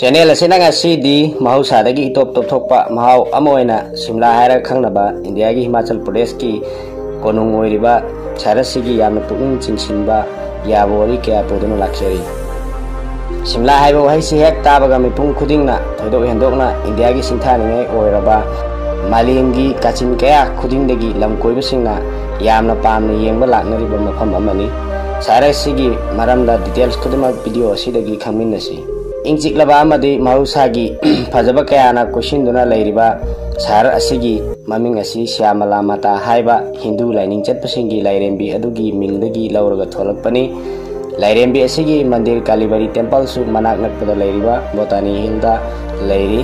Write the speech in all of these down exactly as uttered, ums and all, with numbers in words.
Channel ꯑꯁꯤꯅ ꯉꯁꯤꯗꯤ ꯃꯍꯧꯁꯥꯗꯒꯤ ꯏꯇꯣꯞ ꯇꯣꯞꯊꯣꯛꯄ ꯃꯍꯥꯎ ꯑꯃ ꯑꯣꯏꯅ ꯁꯤꯝꯂꯥ ꯍꯥꯏꯔꯒ ꯈꯪꯅꯕ ꯏꯟꯗꯤꯌꯥꯒꯤ ꯍꯤꯃꯥꯆꯜ ꯄ꯭ꯔꯗꯦꯁꯀꯤ ꯀꯣꯅꯨꯡ ꯑꯣꯏꯔꯤꯕ ꯁꯍꯔ ꯑꯁꯤꯒꯤ ꯌꯥꯝꯅ ꯄꯨꯛꯅꯤꯡ ꯆꯤꯡꯁꯤꯟꯕ ꯌꯥꯕ ꯋꯥꯔꯤ ꯀꯌꯥ ꯄꯨꯗꯨꯅ ꯂꯥꯛꯆꯔꯤ꯫ ꯁꯤꯝꯂꯥ ꯍꯥꯏꯕ ꯋꯥꯍꯩꯁꯤ ꯍꯦꯛ ꯇꯥꯕꯒ ꯃꯤꯄꯨꯝ ꯈꯨꯗꯤꯡꯅ ꯊꯣꯏꯗꯣꯛ ꯍꯦꯟꯗꯣꯛꯅ ꯏꯟꯗꯤꯌꯥꯒꯤ ꯁꯤꯡꯊꯥꯅꯤꯡꯉꯥꯏ ꯑꯣꯏꯔꯕ ꯃꯥꯂꯦꯝꯒꯤ ꯀꯥꯆꯤꯟ ꯀꯌꯥ ꯈꯨꯗꯤꯡꯗꯒꯤ ꯂꯝ ꯀꯣꯏꯕꯁꯤꯡꯅ ꯌꯥꯝꯅ ꯄꯥꯝꯅ ꯌꯦꯡꯕ ꯂꯥꯛꯅꯔꯤꯕ ꯃꯐꯝ ꯑꯃꯅꯤ꯫ ꯁꯍꯔ ꯑꯁꯤꯒꯤ ꯃꯔꯝꯗ ꯗꯤꯇꯦꯜꯁ ꯈꯨꯗꯤꯡꯃꯛ ꯚꯤꯗꯤꯑꯣ ꯑꯁꯤꯗꯒꯤ ꯈꯪꯃꯤꯟꯅꯁꯤ꯫ ꯏꯪ ꯆꯤꯛꯂꯕ ꯑꯃꯗꯤ ꯃꯍꯧꯁꯥꯒꯤ ꯐꯖꯕ ꯀꯌꯥꯅ ꯀꯣꯏꯁꯤꯟꯗꯨꯅ ꯂꯩꯔꯤꯕ ꯁꯍꯔ ꯑꯁꯤꯒꯤ ꯃꯃꯤꯡ ꯑꯁꯤ ꯁ꯭ꯌꯥꯃꯂꯥ ꯃꯥꯇꯥ ꯍꯥꯏꯕ ꯍꯤꯟꯗꯨ ꯂꯥꯏꯅꯤꯡ ꯆꯠꯄꯁꯤꯡꯒꯤ ꯂꯥꯏꯔꯦꯝꯕꯤ ꯑꯗꯨꯒꯤ ꯃꯤꯡꯗꯒꯤ ꯂꯧꯔꯒ ꯊꯣꯛꯂꯛꯄꯅꯤ꯫ ꯂꯥꯏꯔꯦꯝꯕꯤ ꯑꯁꯤꯒꯤ ꯃꯟꯗꯤꯔ ꯀꯥꯂꯤꯕꯔꯤ ꯇꯦꯝꯄꯜꯁꯨ ꯃꯅꯥꯛ ꯅꯛꯄꯗ ꯂꯩꯔꯤꯕ ꯕꯣꯇꯥꯅꯤ ꯍꯤꯜꯗ ꯂꯩꯔꯤ꯫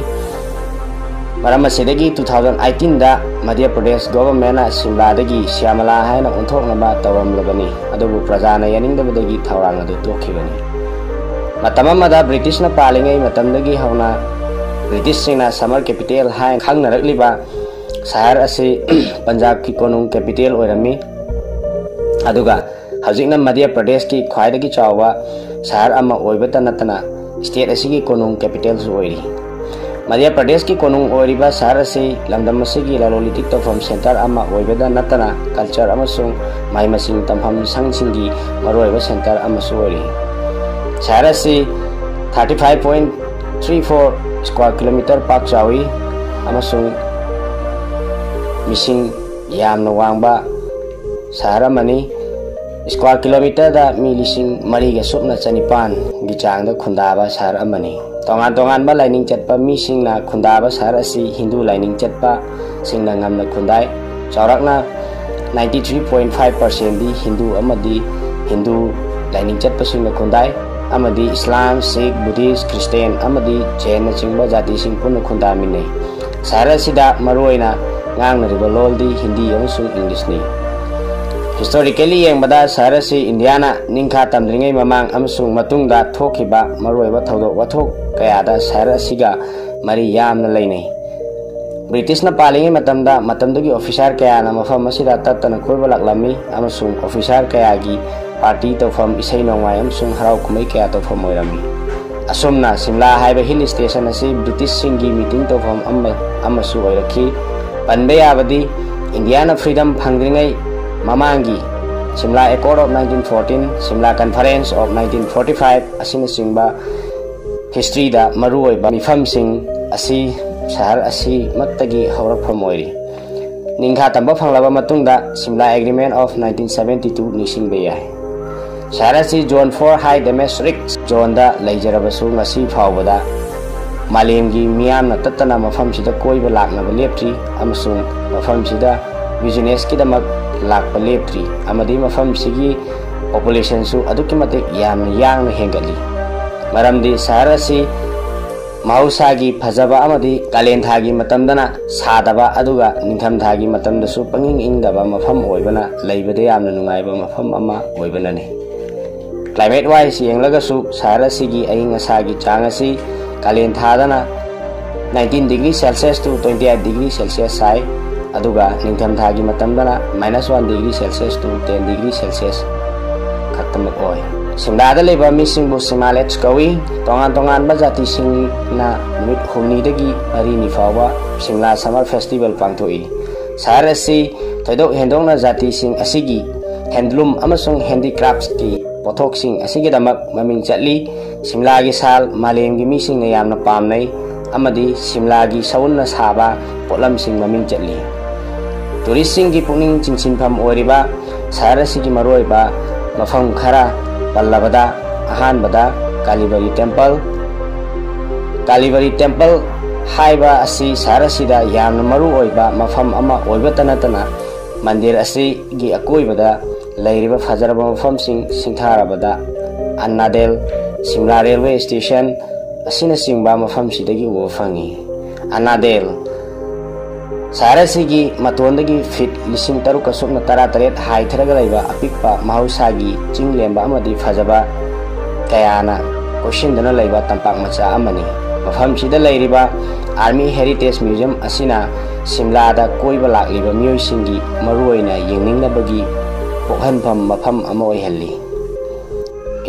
ꯃꯔꯝ ꯑꯁꯤꯗꯒꯤ two thousand eighteen ꯗ ꯃꯙ꯭ꯌ ꯄ꯭ꯔꯗꯦꯁ ꯒꯣꯚꯔꯟꯃꯦꯟꯅ ꯁꯤꯝꯂꯥꯗꯒꯤ ꯁ꯭ꯌꯥꯃꯂꯥ ꯍꯥꯏꯅ ꯑꯣꯟꯊꯣꯛꯅꯕ ꯇꯧꯔꯝꯂꯕꯅꯤ, ꯑꯗꯨꯕꯨ ꯄ꯭ꯔꯖꯥꯅ ꯌꯥꯅꯤꯡꯗꯕꯗꯒꯤ ꯊꯧꯔꯥꯡ ꯑꯗꯨ ꯇꯣꯛꯈꯤꯕꯅꯤ꯫ ꯃꯇꯝ ꯑꯃꯗ ꯕ꯭ꯔꯤꯇꯤꯁꯅ ꯄꯥꯜꯂꯤꯉꯩ ꯃꯇꯝꯗꯒꯤ ꯍꯧꯅ ꯕ꯭ꯔꯤꯇꯤꯁꯁꯤꯡꯅ ꯁꯝꯃꯔ ꯀꯦꯄꯤꯇꯦꯜ ꯍꯥꯏꯅ ꯈꯪꯅꯔꯛꯂꯤꯕ ꯁꯍꯔ ꯑꯁꯤ ꯄꯟꯖꯥꯕꯀꯤ ꯀꯣꯅꯨꯡ ꯀꯦꯄꯤꯇꯦꯜ ꯑꯣꯏꯔꯝꯃꯤ꯫ ꯑꯗꯨꯒ ꯍꯧꯖꯤꯛꯅ ꯃꯙ꯭ꯌ ꯄ꯭ꯔꯗꯦꯁꯀꯤ ꯈ꯭ꯋꯥꯏꯗꯒꯤ ꯆꯥꯎꯕ ꯁꯍꯔ ꯑꯃ ꯑꯣꯏꯕꯇ ꯅꯠꯇꯅ ꯁ꯭ꯇꯦꯠ ꯑꯁꯤꯒꯤ ꯀꯣꯅꯨꯡ ꯀꯦꯄꯤꯇꯦꯜꯁꯨ ꯑꯣꯏꯔꯤ꯫ ꯃꯙ꯭ꯌ ꯄ꯭ꯔꯗꯦꯁꯀꯤ ꯀꯣꯅꯨꯡ ꯑꯣꯏꯔꯤꯕ ꯁꯍꯔ ꯑꯁꯤ ꯂꯝꯗꯝ ꯑꯁꯤꯒꯤ ꯂꯂꯣꯟ ꯏꯇꯤꯛ ꯇꯧꯐꯝ ꯁꯦꯟꯇꯔ ꯑꯃ ꯑꯣꯏꯕꯗ ꯅꯠꯇꯅ ꯀꯜꯆꯔ ꯑꯃꯁꯨꯡ ꯃꯍꯩ ꯃꯁꯤꯡ ꯇꯝꯐꯝ ꯁꯪꯁꯤꯡꯒꯤ ꯃꯔꯨꯑꯣꯏꯕ ꯁꯦꯟꯇꯔ ꯑꯃꯁꯨ ꯑꯣꯏꯔꯤ꯫ ꯁꯍꯔ ꯑꯁꯤ thirty five point three four square kilometer ꯄꯥꯛ ꯆꯥꯎꯏ ꯑꯃꯁꯨꯡ ꯃꯤꯁꯤꯡ ꯌꯥꯝꯅ ꯋꯥꯡꯕ ꯁꯍꯔ ꯑꯃꯅꯤ꯫ ꯁ꯭ꯀ꯭ꯋꯥꯔ ꯀꯤꯂꯣꯃꯤꯇꯔꯗ ꯃꯤ ꯂꯤꯁꯤꯡ ꯃꯔꯤꯒ ꯁꯨꯞꯅ ꯆꯅꯤꯄꯥꯟꯒꯤ ꯆꯥꯡꯗ ꯈꯨꯟꯗꯥꯕ ꯁꯍꯔ ꯑꯃꯅꯤ꯫ ꯇꯣꯉꯥꯟ ꯇꯣꯉꯥꯟꯕ ꯂꯥꯏꯅꯤꯡ ꯆꯠꯄ ꯃꯤꯁꯤꯡꯅ ꯈꯨꯟꯗꯥꯕ ꯁꯍꯔ ꯑꯁꯤ ꯍꯤꯟꯗꯨ ꯂꯥꯏꯅꯤꯡ ꯆꯠꯄꯁꯤꯡꯅ ꯉꯝꯅ ꯈꯨꯟꯗꯥꯏ꯫ ꯆꯥꯎꯔꯥꯛꯅ ninety three point five percent ꯗꯤ ꯍꯤꯟꯗꯨ ꯑꯃꯗꯤ ꯍꯤꯟꯗꯨ ꯂꯥꯏꯅꯤꯡ ꯆꯠꯄꯁꯤꯡꯅ ꯈꯨꯟꯗꯥꯏ, ꯑꯃꯗꯤ ꯏꯁꯂꯥꯝ, ꯁꯤꯈ, ꯕꯨꯙꯤꯁ, ꯈ꯭ꯔꯤꯁꯇꯦꯟ ꯑꯃꯗꯤ ꯖꯦꯟꯅꯆꯤꯡꯕ ꯖꯥꯇꯤꯁꯤꯡ ꯄꯨꯟꯅ ꯈꯨꯟꯗꯥꯃꯤꯟꯅꯩ꯫ ꯁꯍꯔ ꯑꯁꯤꯗ ꯃꯔꯨꯑꯣꯏꯅ ꯉꯥꯡꯅꯔꯤꯕ ꯂꯣꯜꯗꯤ ꯍꯤꯟꯗꯤ ꯑꯃꯁꯨꯡ ꯏꯪꯂꯤꯁꯅꯤ꯫ ꯍꯤꯁꯇꯣꯔꯤꯀꯦꯂꯤ ꯌꯦꯡꯕꯗ ꯁꯍꯔ ꯑꯁꯤ ꯏꯟꯗꯤꯌꯥꯅ ꯅꯤꯡꯈꯥ ꯇꯝꯗ꯭ꯔꯤꯉꯩ ꯃꯃꯥꯡ ꯑꯃꯁꯨꯡ ꯃꯇꯨꯡꯗ ꯊꯣꯛꯈꯤꯕ ꯃꯔꯨꯑꯣꯏꯕ ꯊꯧꯗꯣꯛ ꯋꯥꯊꯣꯛ ꯀꯌꯥꯗ ꯁꯍꯔ ꯑꯁꯤꯒ ꯃꯔꯤ ꯌꯥꯝꯅ ꯂꯩꯅꯩ꯫ ꯕ꯭ꯔꯤꯇꯤꯁꯅ ꯄꯥꯜꯂꯤꯉꯩ ꯃꯇꯝꯗ ꯃꯇꯝꯗꯨꯒꯤ ꯑꯣꯐꯤꯁꯥꯔ ꯀꯌꯥꯅ ꯃꯐꯝ ꯑꯁꯤꯗ ꯇꯠꯇꯅ ꯀꯣꯏꯕ ꯂꯥꯛꯂꯝꯃꯤ ꯑꯃꯁꯨꯡ ꯑꯣꯐꯤꯁꯥꯔ ꯀꯌꯥꯒꯤ ꯄꯥꯔꯇꯤ ꯇꯧꯐꯝ, ꯏꯁꯩ ꯅꯣꯡꯃꯥꯏ ꯑꯃꯁꯨꯡ ꯍꯔꯥꯎ ꯀꯨꯝꯍꯩ ꯀꯌꯥ ꯇꯧꯐꯝ ꯑꯣꯏꯔꯝꯃꯤ꯫ ꯑꯁꯨꯝꯅ ꯁꯤꯝꯂꯥ ꯍꯥꯏꯕ ꯍꯤꯜ ꯁ꯭ꯇꯦꯁꯟ ꯑꯁꯤ ꯕ꯭ꯔꯤꯇꯤꯁꯁꯤꯡꯒꯤ ꯃꯤꯇꯤꯡ ꯇꯧꯐꯝ ꯑꯃ ꯑꯃꯁꯨ ꯑꯣꯏꯔꯛꯈꯤ꯫ ꯄꯟꯕ ꯌꯥꯕꯗꯤ, ꯏꯟꯗꯤꯌꯥꯅ ꯐ꯭ꯔꯤꯗꯝ ꯐꯪꯗ꯭ꯔꯤꯉꯩ ꯃꯃꯥꯡꯒꯤ Shimla accord of nineteen fourteen, Shimla conference of nineteen forty five ꯑꯁꯤꯅꯆꯤꯡꯕ ꯍꯤꯁꯇ꯭ꯔꯤꯗ ꯃꯔꯨꯑꯣꯏꯕ ꯃꯤꯐꯝꯁꯤꯡ ꯑꯁꯤ ꯁꯍꯔ ꯑꯁꯤꯃꯛꯇꯒꯤ ꯍꯧꯔꯛꯐꯝ ꯑꯣꯏꯔꯤ꯫ ꯅꯤꯡꯈꯥ ꯇꯝꯕ ꯐꯪꯂꯕ ꯃꯇꯨꯡꯗ Shimla agreement of nineteen seventy two ꯅꯤꯡꯁꯤꯡꯕ ꯌꯥꯏ꯫ ꯁꯍꯔ ꯑꯁꯤ ꯖꯣꯟ ꯐꯣꯔ ꯍꯥꯏ ꯗꯣꯃꯦꯁꯇꯤꯛ ꯖꯣꯟꯗ ꯂꯩꯖꯔꯕꯁꯨ, ꯉꯁꯤ ꯐꯥꯎꯕꯗ ꯃꯥꯂꯦꯝꯒꯤ ꯃꯤꯌꯥꯝꯅ ꯇꯠꯇꯅ ꯃꯐꯝꯁꯤꯗ ꯀꯣꯏꯕ ꯂꯥꯛꯅꯕ ꯂꯦꯞꯇ꯭ꯔꯤ ꯑꯃꯁꯨꯡ ꯃꯐꯝꯁꯤꯗ ꯕꯤꯖꯤꯅꯦꯁꯀꯤꯗꯃꯛ ꯂꯥꯛꯄ ꯂꯦꯞꯇ꯭ꯔꯤ, ꯑꯃꯗꯤ ꯃꯐꯝꯁꯤꯒꯤ ꯄꯣꯄꯨꯂꯦꯁꯟꯁꯨ ꯑꯗꯨꯛꯀꯤ ꯃꯇꯤꯛ ꯌꯥꯝꯅ ꯌꯥꯡꯅ ꯍꯦꯟꯒꯠꯂꯤ꯫ ꯃꯔꯝꯗꯤ ꯁꯍꯔ ꯑꯁꯤ ꯃꯍꯧꯁꯥꯒꯤ ꯐꯖꯕ ꯑꯃꯗꯤ ꯀꯥꯂꯦꯟ ꯊꯥꯒꯤ ꯃꯇꯝꯗꯅ ꯁꯥꯗꯕ, ꯑꯗꯨꯒ ꯅꯤꯡꯊꯝ ꯊꯥꯒꯤ ꯃꯇꯝꯗꯁꯨ ꯄꯪꯏꯪ ꯏꯪꯗꯕ ꯃꯐꯝ ꯑꯣꯏꯕꯅ ꯂꯩꯕꯗ ꯌꯥꯝꯅ ꯅꯨꯡꯉꯥꯏꯕ ꯃꯐꯝ ꯑꯃ ꯑꯣꯏꯕꯅꯅꯤ꯫ ꯀ꯭ꯂꯥꯏꯃꯦꯠ ꯋꯥꯏꯁ ꯌꯦꯡꯂꯒꯁꯨ ꯁꯍꯔ ꯑꯁꯤꯒꯤ ꯑꯏꯪ ꯑꯁꯥꯒꯤ ꯆꯥꯡ ꯑꯁꯤ ꯀꯥꯂꯦꯟ ꯊꯥꯗꯅ nineteen degree Celsius two twenty eight degree Celsius ꯁꯥꯏ, ꯑꯗꯨꯒ ꯅꯤꯡꯊꯝ ꯊꯥꯒꯤ ꯃꯇꯝꯗꯅ minus one degree Celsius two ten degree Celsius ꯈꯛꯇꯃꯛ ꯑꯣꯏ꯫ ꯁꯤꯝꯂꯥꯗ ꯂꯩꯕ ꯃꯤꯁꯤꯡꯕꯨ ꯁꯤꯃꯥꯂꯦꯠꯁ ꯀꯧꯏ꯫ ꯇꯣꯉꯥꯟ ꯇꯣꯉꯥꯟꯕ ꯖꯥꯇꯤꯁꯤꯡꯅ ꯅꯨꯃꯤꯠ ꯍꯨꯝꯅꯤꯗꯒꯤ ꯃꯔꯤꯅꯤ ꯐꯥꯎꯕ ꯁꯤꯝꯂꯥ ꯁꯝꯃꯔ ꯐꯦꯁꯇꯤꯚꯦꯜ ꯄꯥꯡꯊꯣꯛꯏ꯫ ꯁꯍꯔ ꯑꯁꯤ ꯊꯣꯏꯗꯣꯛ ꯍꯦꯟꯗꯣꯛꯅ ꯖꯥꯇꯤꯁꯤꯡ ꯑꯁꯤꯒꯤ ꯍꯦꯟꯗꯂꯨꯝ ꯑꯃꯁꯨꯡ ꯍꯦꯟꯗꯤꯀ꯭ꯔꯥꯐꯠꯁꯀꯤ ꯄꯣꯠꯊꯣꯛꯁꯤꯡ ꯑꯁꯤꯒꯤꯗꯃꯛ ꯃꯃꯤꯡ ꯆꯠꯂꯤ꯫ ꯁꯤꯝꯂꯥꯒꯤ ꯁꯥꯜ ꯃꯥꯂꯦꯝꯒꯤ ꯃꯤꯁꯤꯡꯅ ꯌꯥꯝꯅ ꯄꯥꯝꯅꯩ ꯑꯃꯗꯤ ꯁꯤꯝꯂꯥꯒꯤ ꯁꯎꯟꯅ ꯁꯥꯕ ꯄꯣꯠꯂꯝꯁꯤꯡ ꯃꯃꯤꯡ ꯆꯠꯂꯤ꯫ ꯇꯨꯔꯤꯁꯁꯤꯡꯒꯤ ꯄꯨꯛꯅꯤꯡ ꯆꯤꯡꯁꯤꯟꯐꯝ ꯑꯣꯏꯔꯤꯕ ꯁꯍꯔ ꯑꯁꯤꯒꯤ ꯃꯔꯨꯑꯣꯏꯕ ꯃꯐꯝ ꯈꯔ ꯄꯜꯂꯕꯗ, ꯑꯍꯥꯟꯕꯗ ꯀꯥꯂꯤꯕꯔꯤ ꯇꯦꯝꯄꯜ꯫ ꯀꯥꯂꯤꯕꯔꯤ ꯇꯦꯝꯄꯜ ꯍꯥꯏꯕ ꯑꯁꯤ ꯁꯍꯔ ꯑꯁꯤꯗ ꯌꯥꯝꯅ ꯃꯔꯨ ꯑꯣꯏꯕ ꯃꯐꯝ ꯑꯃ ꯑꯣꯏꯕꯇ ꯅꯠꯇꯅ, ꯃꯟꯗꯤꯔ ꯑꯁꯤꯒꯤ ꯑꯀꯣꯏꯕꯗ ꯂꯩꯔꯤꯕ ꯐꯖꯔꯕ ꯃꯐꯝꯁꯤꯡ ꯁꯤꯡꯊꯥꯔꯕꯗ ꯑꯟꯅꯥꯗꯦꯜ, ꯁꯤꯝꯂꯥ ꯔꯦꯜꯋꯦ ꯁ꯭ꯇꯦꯁꯟ ꯑꯁꯤꯅꯆꯤꯡꯕ ꯃꯐꯝꯁꯤꯗꯒꯤ ꯎꯕ ꯐꯪꯏ꯫ ꯑꯟꯅꯥꯗꯦꯜ ꯁꯍꯔ ꯑꯁꯤꯒꯤ ꯃꯇꯣꯟꯗꯒꯤ ꯐꯤꯠ ꯂꯤꯁꯤꯡ ꯇꯔꯨꯛꯀ ꯁꯨꯞꯅ ꯇꯔꯥ ꯇꯔꯦꯠ ꯍꯥꯏꯊꯔꯒ ꯂꯩꯕ ꯑꯄꯤꯛꯄ ꯃꯍꯧꯁꯥꯒꯤ ꯆꯤꯡ ꯂꯦꯝꯕ ꯑꯃꯗꯤ ꯐꯖꯕ ꯀꯌꯥꯅ ꯀꯣꯏꯁꯤꯟꯗꯨꯅ ꯂꯩꯕ ꯇꯝꯄꯥꯛ ꯃꯆꯥ ꯑꯃꯅꯤ꯫ ꯃꯐꯝꯁꯤꯗ ꯂꯩꯔꯤꯕ ꯑꯥꯔꯃꯤ ꯍꯦꯔꯤꯇꯦꯖ ꯃ꯭ꯌꯨꯖꯤꯌꯝ ꯑꯁꯤꯅ ꯁꯤꯝꯂꯥꯗ ꯀꯣꯏꯕ ꯂꯥꯛꯂꯤꯕ ꯃꯤꯑꯣꯏꯁꯤꯡꯒꯤ ꯃꯔꯨꯑꯣꯏꯅ ꯌꯦꯡꯅꯤꯡꯅꯕꯒꯤ ꯄꯣꯛꯍꯟꯐꯝ ꯃꯐꯝ ꯑꯃ ꯑꯣꯏꯍꯜꯂꯤ꯫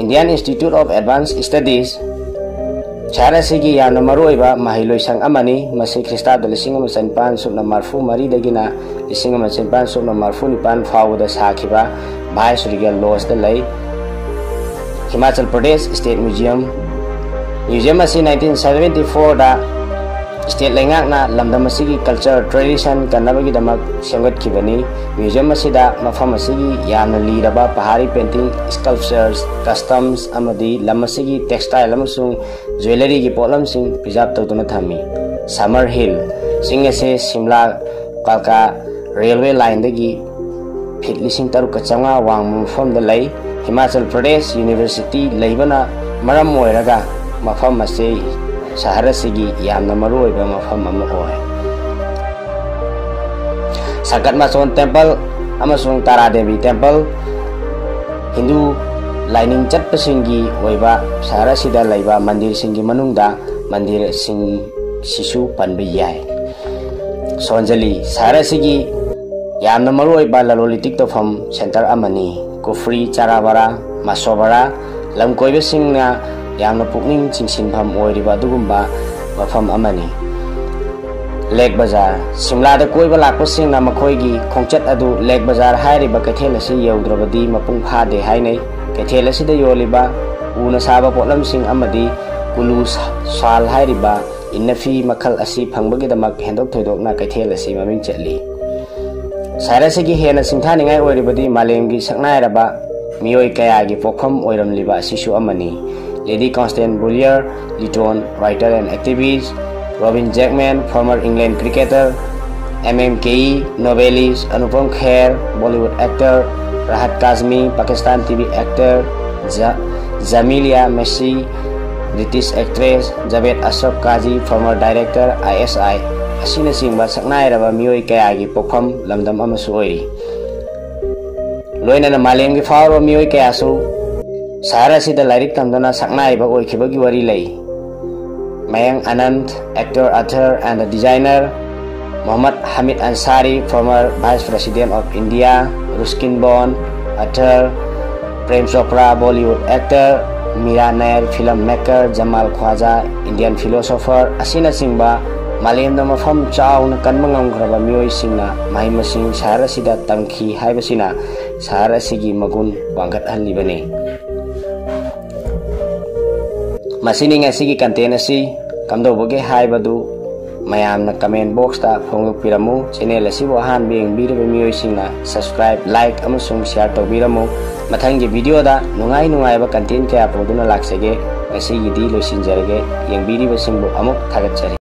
Indian Institute of Advanced Studies, ꯁꯍꯔ ꯑꯁꯤꯒꯤ ꯌꯥꯝꯅ ꯃꯔꯨꯑꯣꯏꯕ ꯃꯍꯩꯂꯣꯏꯁꯪ ꯑꯃꯅꯤ꯫ ꯃꯁꯤ ꯈ꯭ꯔꯤꯁꯇꯥꯕꯗ ꯂꯤꯁꯤꯡ ꯑꯃ ꯆꯅꯤꯄꯥꯟ ꯁꯨꯞꯅ ꯃꯔꯤꯐꯨ ꯃꯔꯤꯗꯒꯤꯅ ꯂꯤꯁꯤꯡ ꯑꯃ ꯆꯅꯤꯄꯥꯟ ꯁꯨꯞꯅ ꯃꯔꯤꯐꯨ ꯅꯤꯄꯥꯟ ꯐꯥꯎꯕꯗ ꯁꯥꯈꯤꯕ ꯚꯥꯏꯁ ꯔꯤꯒꯦꯜ ꯂꯣꯖꯇ ꯂꯩ꯫ Himachal Pradesh state museum. Museum ꯑꯁꯤ ꯅꯥꯏꯟꯇꯤꯟ ꯁꯚꯦꯟꯇꯤ ꯐꯣꯔꯗ ꯁ꯭ꯇꯦꯠ ꯂꯩꯉꯥꯛꯅ ꯂꯝꯗꯝ ꯑꯁꯤꯒꯤ ꯀꯜꯆꯔ, ꯇ꯭ꯔꯦꯗꯤꯁꯟ ꯀꯟꯅꯕꯒꯤꯗꯃꯛ ꯁꯦꯝꯒꯠꯈꯤꯕꯅꯤ꯫ ꯃ꯭ꯌꯨꯖꯤꯌꯝ ꯑꯁꯤꯗ ꯃꯐꯝ ꯑꯁꯤꯒꯤ ꯌꯥꯝꯅ ꯂꯤꯔꯕ ꯄꯍꯥꯔꯤ ꯄꯦꯟꯇꯤꯡ, ꯁ꯭ꯀꯜꯞꯆꯔꯁ, ꯀꯁꯇꯝꯁ ꯑꯃꯗꯤ ꯂꯝ ꯑꯁꯤꯒꯤ ꯇꯦꯛꯁꯇꯥꯏꯜ ꯑꯃꯁꯨꯡ ꯖ꯭ꯋꯦꯂꯔꯤꯒꯤ ꯄꯣꯠꯂꯝꯁꯤꯡ ꯄ꯭ꯔꯤꯖꯥꯕ ꯇꯧꯗꯨꯅ ꯊꯝꯃꯤ꯫ ꯁꯃꯔ ꯍꯤꯜ꯫ ꯆꯤꯡ ꯑꯁꯤ ꯁꯤꯝꯂꯥ ꯀꯜꯀꯥ ꯔꯦꯜꯋꯦ ꯂꯥꯏꯟꯗꯒꯤ ꯐꯤꯠ ꯂꯤꯁꯤꯡ ꯇꯔꯨꯛꯀ ꯆꯥꯝꯃꯉꯥ ꯋꯥꯡꯕ ꯃꯐꯝꯗ ꯂꯩ꯫ ꯍꯤꯃꯥꯆꯜ ꯄ꯭ꯔꯗꯦꯁ ꯌꯨꯅꯤꯚꯔꯁꯤꯇꯤ ꯂꯩꯕꯅ ꯃꯔꯝ ꯑꯣꯏꯔꯒ ꯃꯐꯝ ꯑꯁꯤ ꯁꯍꯔ ꯑꯁꯤꯒꯤ ꯌꯥꯝꯅ ꯃꯔꯨꯑꯣꯏꯕ ꯃꯐꯝ ꯑꯃ ꯑꯣꯏ꯫ ꯁꯪꯀꯠ ꯃꯆꯣꯟ ꯇꯦꯝꯄꯜ ꯑꯃꯁꯨꯡ ꯇꯥꯔꯥ ꯗꯦꯕꯤ ꯇꯦꯝꯄꯜ꯫ ꯍꯤꯟꯗꯨ ꯂꯥꯏꯅꯤꯡ ꯆꯠꯄꯁꯤꯡꯒꯤ ꯑꯣꯏꯕ ꯁꯍꯔ ꯑꯁꯤꯗ ꯂꯩꯕ ꯃꯟꯗꯤꯔꯁꯤꯡꯒꯤ ꯃꯅꯨꯡꯗ ꯃꯟꯗꯤꯔꯁꯤꯡ ꯁꯤꯁꯨ ꯄꯟꯕ ꯌꯥꯏ꯫ ꯁꯣꯟꯖꯂꯤ ꯁꯍꯔ ꯑꯁꯤꯒꯤ ꯌꯥꯝꯅ ꯃꯔꯨꯑꯣꯏꯕ ꯂꯂꯣꯟ ꯏꯇꯤꯛ ꯇꯧꯐꯝ ꯁꯦꯟꯇꯔ ꯑꯃꯅꯤ꯫ ꯀꯨꯐ꯭ꯔꯤ, ꯆꯥꯔꯥꯕꯔꯥ, ꯃꯁꯣꯕꯔꯥ ꯂꯝ ꯀꯣꯏꯕꯁꯤꯡꯅ ꯌꯥꯝꯅ ꯄꯨꯛꯅꯤꯡ ꯆꯤꯡꯁꯤꯟꯐꯝ ꯑꯣꯏꯔꯤꯕ ꯑꯗꯨꯒꯨꯝꯕ ꯃꯐꯝ ꯑꯃꯅꯤ꯫ ꯂꯦꯛ ꯕꯖꯥꯔ꯫ ꯁꯤꯝꯂꯥꯗ ꯀꯣꯏꯕ ꯂꯥꯛꯄꯁꯤꯡꯅ ꯃꯈꯣꯏꯒꯤ ꯈꯣꯡꯆꯠ ꯑꯗꯨ ꯂꯦꯛ ꯕꯖꯥꯔ ꯍꯥꯏꯔꯤꯕ ꯀꯩꯊꯦꯜ ꯑꯁꯤ ꯌꯧꯗ꯭ꯔꯕꯗꯤ ꯃꯄꯨꯡ ꯐꯥꯗꯦ ꯍꯥꯏꯅꯩ꯫ ꯀꯩꯊꯦꯜ ꯑꯁꯤꯗ ꯌꯣꯜꯂꯤꯕ ꯎꯅ ꯁꯥꯕ ꯄꯣꯠꯂꯝꯁꯤꯡ ꯑꯃꯗꯤ ꯀꯨꯂꯨ ꯁꯥꯜ ꯍꯥꯏꯔꯤꯕ ꯏꯟꯅꯐꯤ ꯃꯈꯜ ꯑꯁꯤ ꯐꯪꯕꯒꯤꯗꯃꯛ ꯍꯦꯟꯗꯣꯛ ꯊꯣꯏꯗꯣꯛꯅ ꯀꯩꯊꯦꯜ ꯑꯁꯤ ꯃꯃꯤꯡ ꯆꯠꯂꯤ꯫ ꯁꯍꯔ ꯑꯁꯤꯒꯤ ꯍꯦꯟꯅ ꯁꯤꯡꯊꯥꯅꯤꯡꯉꯥꯏ ꯑꯣꯏꯔꯤꯕꯗꯤ ꯃꯥꯂꯦꯝꯒꯤ ꯁꯛꯅꯥꯏꯔꯕ ꯃꯤꯑꯣꯏ ꯀꯌꯥꯒꯤ ꯄꯣꯛꯐꯝ ꯑꯣꯏꯔꯝꯂꯤꯕ ꯑꯁꯤꯁꯨ ꯑꯃꯅꯤ꯫ Lady Constance Bullier, Lytton, writer and activist, Robin Jackman, former England cricketer, M M K E novelist, Anupam Kher, Bollywood actor, Rahat Kazmi, Pakistan T V actor, Ja- Jamelia Masi, British actress, Javed Ashok Kazi, former director, I S I ꯑꯁꯤꯅꯆꯤꯡꯕ ꯁꯛꯅꯥꯏꯔꯕ ꯃꯤꯑꯣꯏ ꯀꯌꯥꯒꯤ ꯄꯣꯛꯐꯝ ꯂꯝꯗꯝ ꯑꯃꯁꯨ ꯑꯣꯏꯔꯤ꯫ ꯂꯣꯏꯅꯅ ꯃꯥꯂꯦꯝꯒꯤ ꯐꯥꯎꯔꯕ ꯃꯤꯑꯣꯏ ꯀꯌꯥꯁꯨ ꯁꯍꯔ ꯑꯁꯤꯗ ꯂꯥꯏꯔꯤꯛ ꯇꯝꯗꯨꯅ ꯁꯛꯅꯥꯏꯕ ꯑꯣꯏꯈꯤꯕꯒꯤ ꯋꯥꯔꯤ ꯂꯩ꯫ Mayank Anand, actor, author and designer, Mohammad Hamid Ansari, former Vice President of India, Ruskin Bond, author, Prem Chopra, Bollywood actor, Mira Nair, film maker Jamal Khwaja, Indian philosopher ꯑꯁꯤꯅꯆꯤꯡꯕ ꯃꯥꯂꯦꯝꯗ ꯃꯐꯝ ꯆꯥꯎꯅ ꯀꯟꯕ ꯉꯝꯈ꯭ꯔꯕ ꯃꯤꯑꯣꯏꯁꯤꯡꯅ ꯃꯍꯩ ꯃꯁꯤꯡ ꯁꯍꯔ ꯑꯁꯤꯗ ꯇꯝꯈꯤ ꯍꯥꯏꯕꯁꯤꯅ ꯁꯍꯔ ꯑꯁꯤꯒꯤ ꯃꯒꯨꯟ ꯋꯥꯡꯈꯠꯍꯜꯂꯤꯕꯅꯤ꯫ ꯃꯁꯤꯅꯤ ꯉꯁꯤꯒꯤ content ꯑꯁꯤ꯫ ꯀꯝꯗꯧꯕꯒꯦ ꯍꯥꯏꯕꯗꯨ ꯃꯌꯥꯝꯅ comment box ꯇ ꯐꯣꯡꯗꯣꯛꯄꯤꯔꯝꯃꯨ꯫ Channel ꯑꯁꯤꯕꯨ ꯑꯍꯥꯟꯕ ꯌꯦꯡꯕꯤꯔꯤꯕ ꯃꯤꯑꯣꯏꯁꯤꯡꯅ subscribe, like ꯑꯃꯁꯨꯡ share ꯇꯧꯕꯤꯔꯝꯃꯨ꯫ ꯃꯊꯪꯒꯤ video ꯗ ꯅꯨꯡꯉꯥꯏ ꯅꯨꯡꯉꯥꯏꯕ content ꯀꯌꯥ ꯄꯨꯗꯨꯅ ꯂꯥꯛꯆꯒꯦ꯫ ꯉꯁꯤꯒꯤꯗꯤ ꯂꯣꯏꯁꯤꯟꯖꯔꯒꯦ꯫ ꯌꯦꯡꯕꯤꯔꯤꯕꯁꯤꯡꯕꯨ ꯑꯃꯨꯛ ꯊꯥꯒꯠꯆꯔꯤ꯫